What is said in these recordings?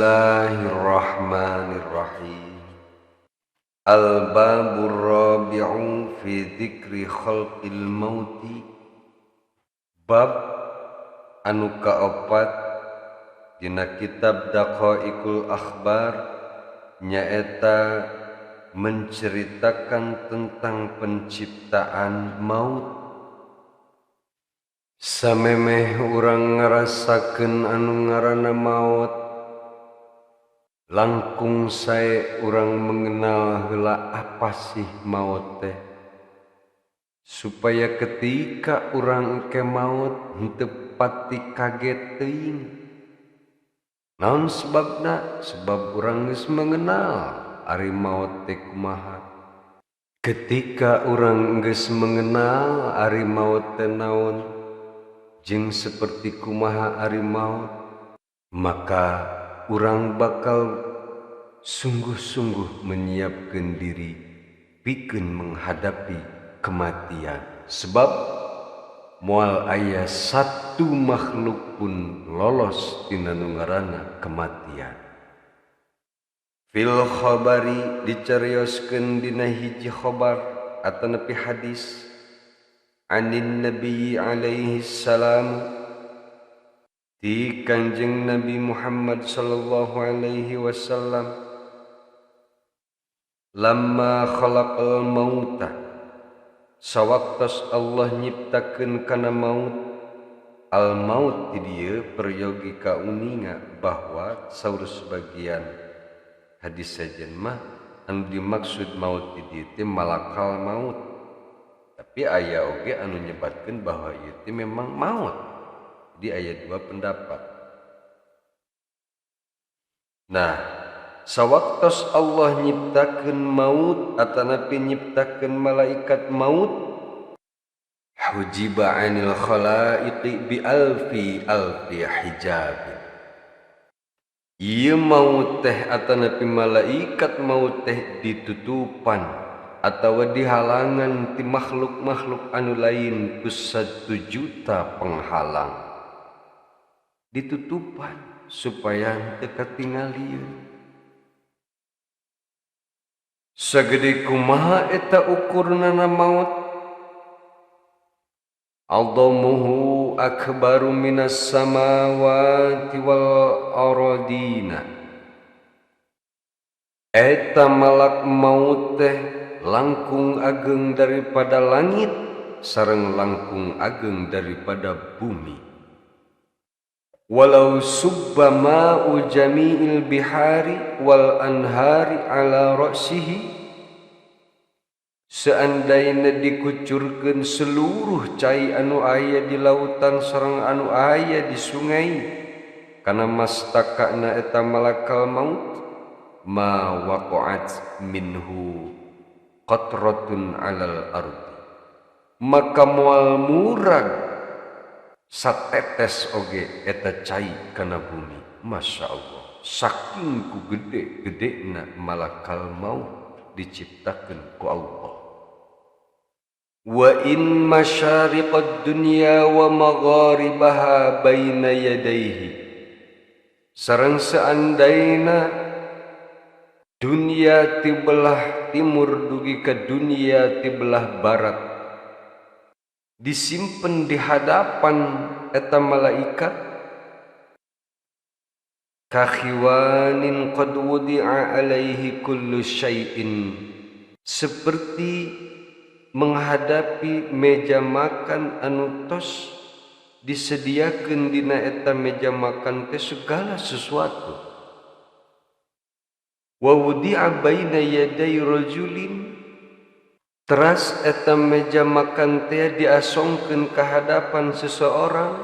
Bismillahirrahmanirrahim. Al-babur rabi'u fi dzikri khalqil mauti. Bab anu kaopat dina kitab Daqaiqul Akhbar nyaeta menceritakan tentang penciptaan maut. Samemeh urang ngarasakeun anu ngaranna maut, langkung sae urang mengenal heula apa sih maut teh, supaya ketika urang ke maut henteu pati kaget teuing. Naon sebabna? Sebab urang geus mengenal ari maut teh kumaha. Ketika urang geus mengenal ari maut teh naon jeung seperti kumaha ari maut, maka urang bakal sungguh-sungguh menyiapkan diri pikeun menghadapi kematian. Sebab moal aya satu makhluk pun lolos tina nu ngaranna kematian. Fil khabari dicarioskeun dina hiji khabar atanapi hadis anin nabi alaihi salam ti Kanjeng Nabi Muhammad sallallahu alaihi wasallam, lamma khalaqal mauta, sawaktos Allah nyiptakeun kana maut. Al maut di dieu peryogi kauninga bahwa saur sebagian hadis sejen mah anu dimaksud maut di dieu teh malakal maut, tapi aya oge anu nyebatkeun bahwa ieu teh memang maut. Di ayat dua pendapat. Nah, sawaktos Allah nyiptakeun maut atanapi nyiptakeun malaikat maut, hujiba anil khalaiqi bi alfi alfi hijab. Ieu maut teh atanapi malaikat maut teh ditutupan atawa dihalangan ti makhluk-makhluk anu lain ku 1 juta penghalang. Ditutupan supaya teu katingalieun. Sagede kumaha eta ukurnana maut? Adhamuhu akbaru minas samawati wal aradina. Eta malak maut teh langkung ageng daripada langit sareng langkung ageng daripada bumi. Walau subba ma'u jami'il bihari wal anhari ala ra'sihi, seandainya dikucurkeun seluruh cai anu aya di lautan sareng anu aya di sungai kana mastakana eta malakal maut, ma waqa'at minhu qatratun alal ardi, maka moal murag satetes oge eta cai kana bumi. Masya Allah, saking ku gede-gedena malakal maut diciptakeun ku Allah. Wa in masyariqad dunya wa magharibaha baina yadayhi, sareng seandaina dunia ti belah timur dugi ka dunia ti belah barat disimpen di hadapan eta malaikat, kakhiwanin qad wudi'a alaihi kullu syai'in, seperti menghadapi meja makan anu tos disediakeun dina eta meja makan teh segala sesuatu. Wa wudi'a baina yaday rajulin, teras eta meja makan teh diasongkeun ka hadapan seseorang,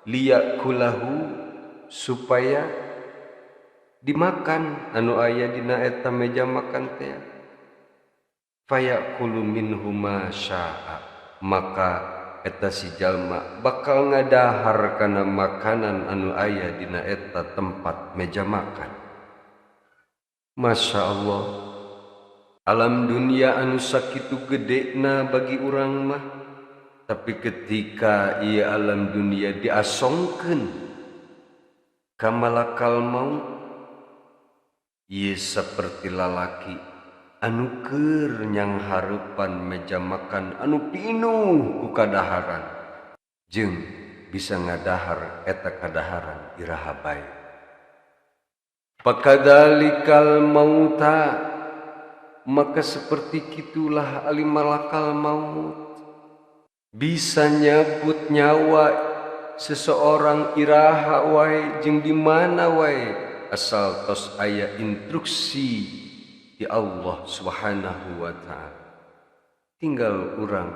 liyakulahu, supaya dimakan anu aya dina eta meja makan teh. Fayakulu minhu ma syaa, maka eta si jalma bakal ngadahar kana makanan anu aya dina eta tempat meja makan. Masya Allah, alam dunia anu sakitu gedena bagi urang mah, tapi ketika ia alam dunia diasongkeun ka malakal maut, Ieu saperti lalaki anu keur nyanghareupan meja makan anu pinuh ku kadaharan jeung bisa ngadahar eta kadaharan iraha bae. Pakadzalikal mauta, maka seperti kitulah ali malakal maut bisa nyabut nyawa seseorang iraha wae jeung di mana wae asal tos aya instruksi di Allah Subhanahu wa ta'ala. Tinggal urang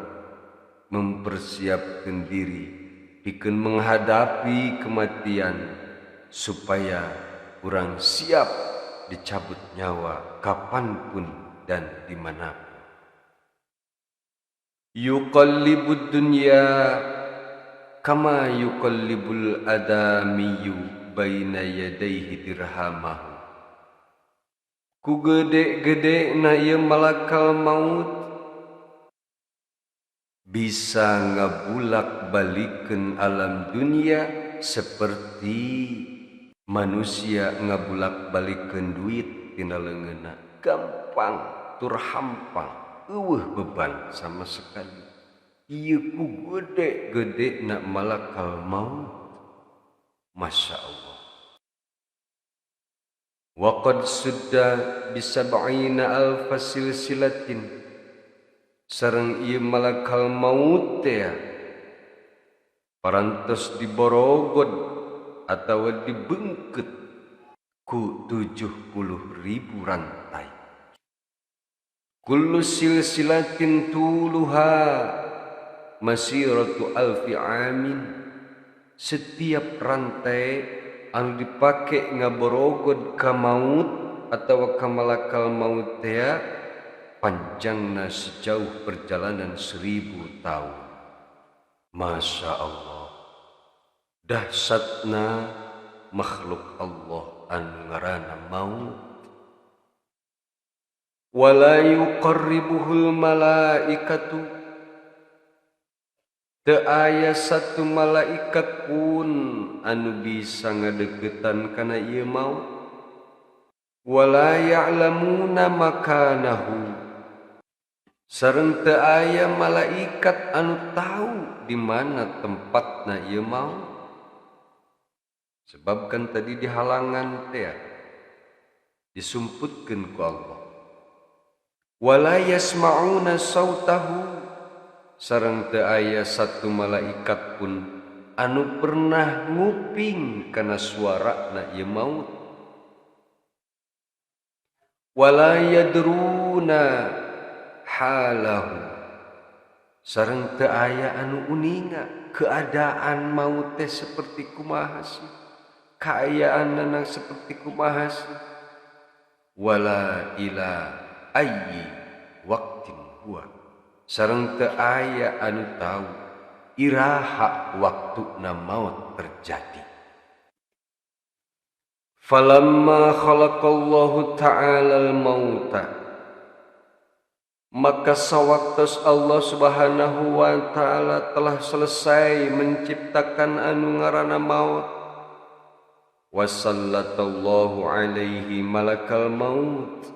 mempersiapkan diri pikeun menghadapi kematian supaya urang siap dicabut nyawa kapanpun dan dimanapun. Yuqallibud dunya kama yuqallibul adamiyyu baina yadayhi dirhamahu. Ku gede-gede na ieu malakal maut bisa ngabulak-balikeun alam dunia seperti manusia ngabulak-balikeun duit tina leungeunna. Gampang tur hampang, eueuh beban sama sekali. Ieu ku gede-gede na malakal maut. Masya Allah. Waqad sudda bisab'ina alfa silsilatin. Sareng ieu malakal maut teh parantos diborogod atawa dibengket ku 70.000 rantai. Kullu silsilatin tuluha masiratu alfi amin. Setiap rantai anu dipake ngaborogod ka maut atawa ka malakal maut teh panjangna sejauh perjalanan 1000 tahun. Masya Allah, dahsyatna makhluk Allah anu ngaranna maut. Wala yuqarribuhul malaikatu, teu aya satu malaikat pun anu bisa ngadeukeutan kana ieu maut. Wala ya'lamuna makanahu, sareng teu aya malaikat anu tahu di mana tempatna ieu maut. Sebab kan tadi di halangan teh disumputkeun ku Allah. Wala yasma'una sautahu, sareng teu aya satu malaikat pun anu pernah nguping kana suarana ieu maut. Wala yadruna halahu, sareng teu aya anu uninga keadaan maut teh seperti kumaha sih, kaayaanna seperti kumaha sih. Wala ila ayyi waqtin huwa, sareng teu aya anu tahu iraha waktuna maut terjadi. Falamma khalaqallahu ta'ala al-mauta, maka sawaktos Allah Subhanahu wa ta'ala telah selesai menciptakan anu ngaranna maut, wasallatallahu alaihi malakal maut,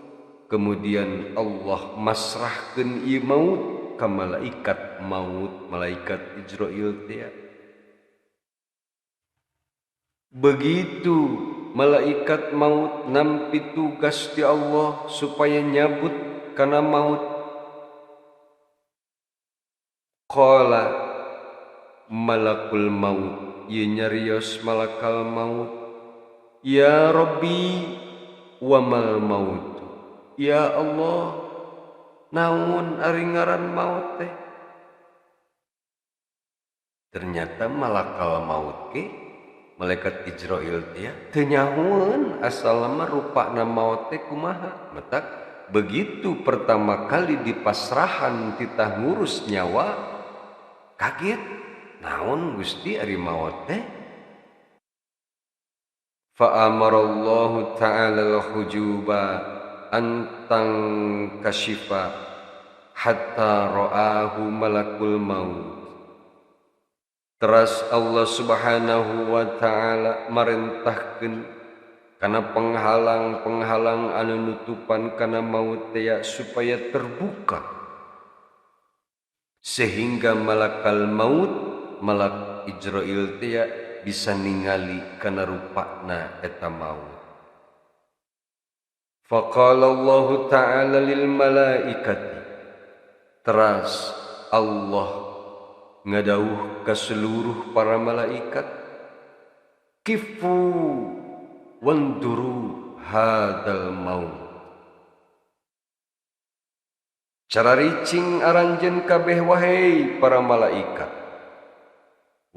kemudian Allah masrahkeun ieu maut ka malaikat maut, malaikat Ijrail teh. Begitu malaikat maut nampi tugas di Allah supaya nyabut kana maut, qala malakul maut, ieu nyarios malakal maut, ya Rabbi wa mal maut, ya Allah naon ari ngaran maut teh. Ternyata malakal maut ke malaikat Ijrail teh teu nyahoeun asalna rupana maut teh kumaha. Matak begitu pertama kali dipasrahan titah ngurus nyawa, kaget, naon Gusti ari maut teh. Fa amarallahu ta'ala al-hujuba antang kasyifa hatta ra'ahu malakul maut. Teras Allah Subhanahu wa ta'ala marentahkeun Kana penghalang-penghalang anu nutupan kana maut teh supaya terbuka sehingga malakal maut malak Ijrail teh bisa ningali kana rupana eta maut. Faqala Allah ta'ala lil malaikati, teras Allah ngadauh ka seluruh para malaikat, kifu wanduru hadal maut. Cararicing aranjeun kabeh wahai para malaikat,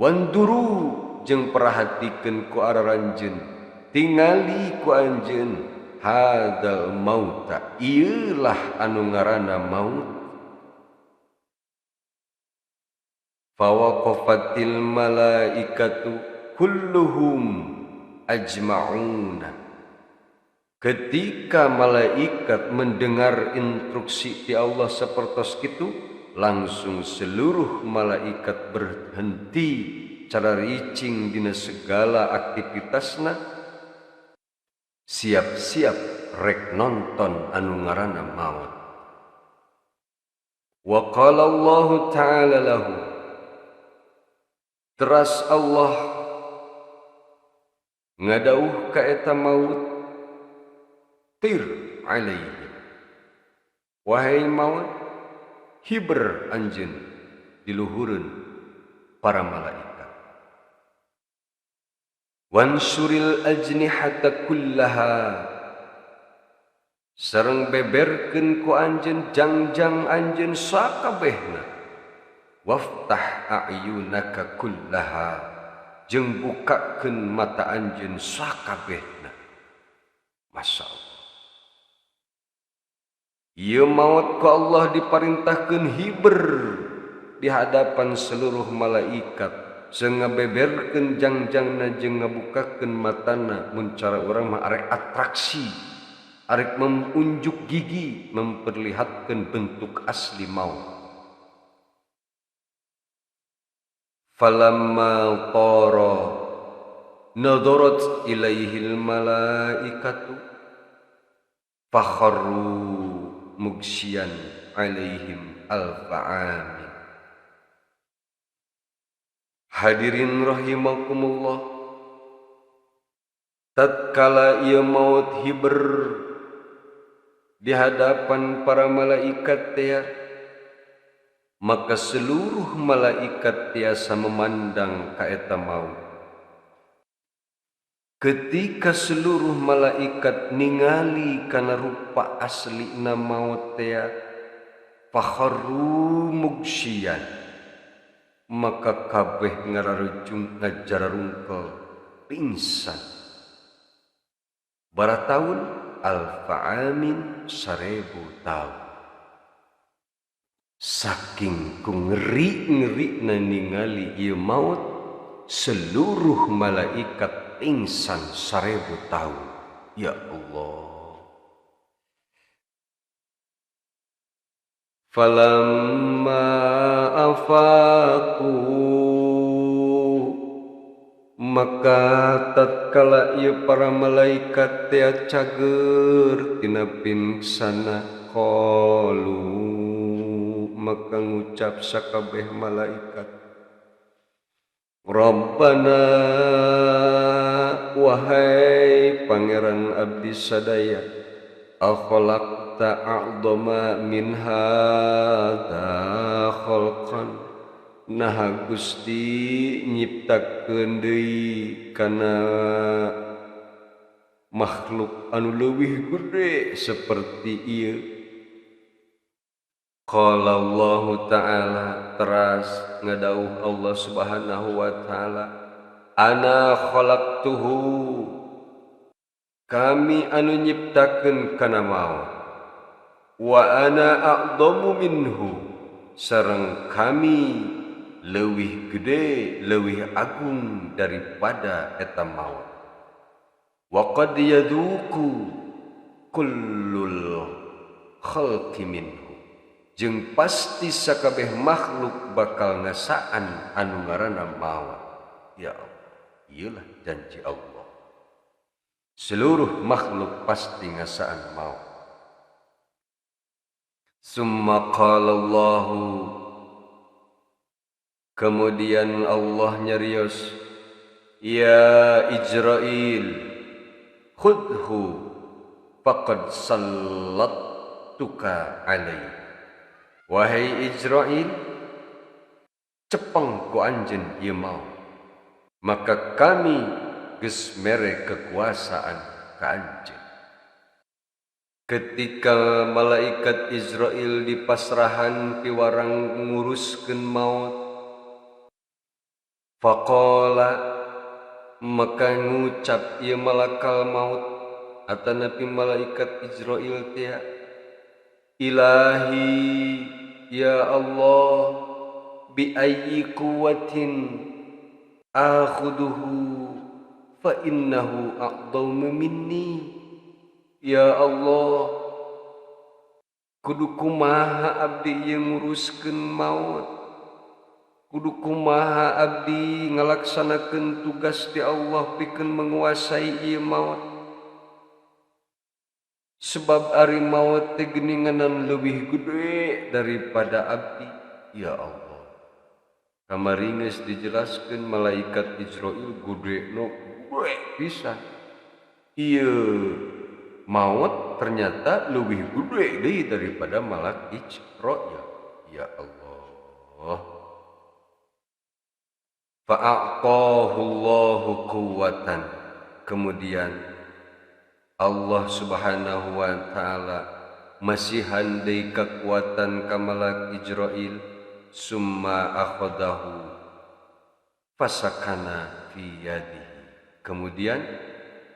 wanduru jeung perhatikeun ku araranjeun, tingali ku anjeun hadal mauta, ieu lah anu ngaranna maut. Fawaqafatil malaikatu kulluhum ajma'una. Ketika malaikat mendengar instruksi ti Allah sapertos kitu, langsung seluruh malaikat berhenti cararicing dina segala aktivitasna, siap-siap rek nonton anu ngaranna maut. Wa qala Allah ta'ala lahu, teras Allah ngadauh ka eta maut, tir alaihi, wahai maut, hiber anjeun diluhureun para malaikat. Wansuril ajnihata kullaha, sareng beberkeun ku anjeun jangjang anjeun sakabehna. Waftah a'yunaka kullaha, jeung bukakeun mata anjeun sakabehna. Masya Allah. Ieu maut ku Allah diparintahkeun hiber di hadapan seluruh malaikat, sengabeberkeun jangjangna jeung ngabukakeun matana. Mun cara urang mah arek atraksi, arek memunjuk gigi, memperlihatkeun bentuk asli maut. Falamma tara nadarat ilaihil malaikatu fakharru mugsyian alaihim alfa amin. Hadirin rahimakumullah, tatkala ieu maut hiber di hadapan para malaikat teh, maka seluruh malaikat tiasa memandang ka eta maut. Ketika seluruh malaikat ningali kana rupa aslina maut teh, fakharru mugsyian, maka kabeh ngararujung ngajararungkel pingsan. Bara taun alfa amin, 1000 tahun. Saking ku ngeri-ngerina ningali ieu maut, seluruh malaikat pingsan 1000 tahun. Ya Allah. Falamma afaqu, maka tatkala ieu para malaikat teh cager tina pingsana, qalu, maka ngucap sakabeh malaikat, Rabbana, wahai pangeran abdi sadaya, akhlaqta a'dhama min hadza khalqan, naha Gusti nyiptakeun deui kana makhluk anu leuwih gede seperti ieu. Qala Allah ta'ala, teras ngadauh Allah Subhanahu wa ta'ala, ana khalaqtuhu, kami anu nyiptakeun kana maut, wa ana a'dhamu minhu, sareng kami leuwih gede, leuwih agung daripada eta maut. Wa qad yadhuku kullul khalqi minhu, jeung pasti sakabeh makhluk bakal ngasaan anu ngaranna maut. Ya Allah, ieulah janji Allah. Seluruh makhluk pasti ngasaan maut. Summa qala Allahu, kemudian Allah nyarios, ya Ijrail khudhu faqad sallattuka alaihi. Wahai Ijrail, cepeng ku anjeun ieu maut, maka kami geus mere kekuasaan ka anjeun. Ketika malaikat Israel dipasrahan piwarang nguruskeun maut, faqala, maka ngucap ieu malakal maut atanapi malaikat Israel teh, ilahi ya Allah, bi ayyi quwwatin akhuduhu fa innahu a'dhamu minni. Ya Allah, kudu kumaha abdi ieu nguruskeun maut, kudu kumaha abdi ngalaksanakeun tugas ti Allah pikeun menguasai ieu maut. Sebab ari maut teh geuninganan leuwih gede daripada abdi, ya Allah. Kamari geus dijelaskeun malaikat Israil gede no gede pisan. Ieu maut ternyata lebih gede deui daripada malak Israil. Ya Allah. Fa'aqahu Allahu quwwatan. Kemudian Allah Subhanahu wa taala masihan deui kekuatan ka malak Israil, summa akhadahu fasakana fi yadihi. Kemudian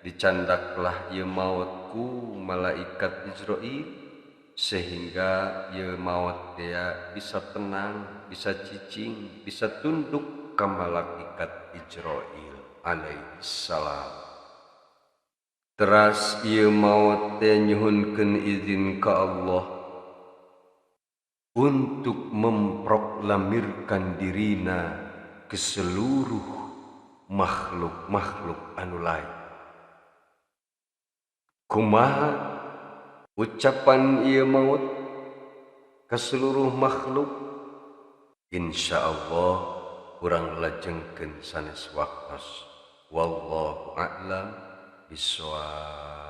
dicandaklah ieu maut ku malaikat Israil sehingga ieu maut dia bisa tenang, bisa cicing, bisa tunduk ka malaikat Israil alaihi salam. Teras ieu maut teh nyuhunkeun izin ka Allah untuk memproklamirkan dirina ke seluruh makhluk-makhluk anu lain. Kumaha ucapan ieu maut ke seluruh makhluk? Insyaallah urang lajengkeun sanes waktos. Wallahu a'lam bishawab.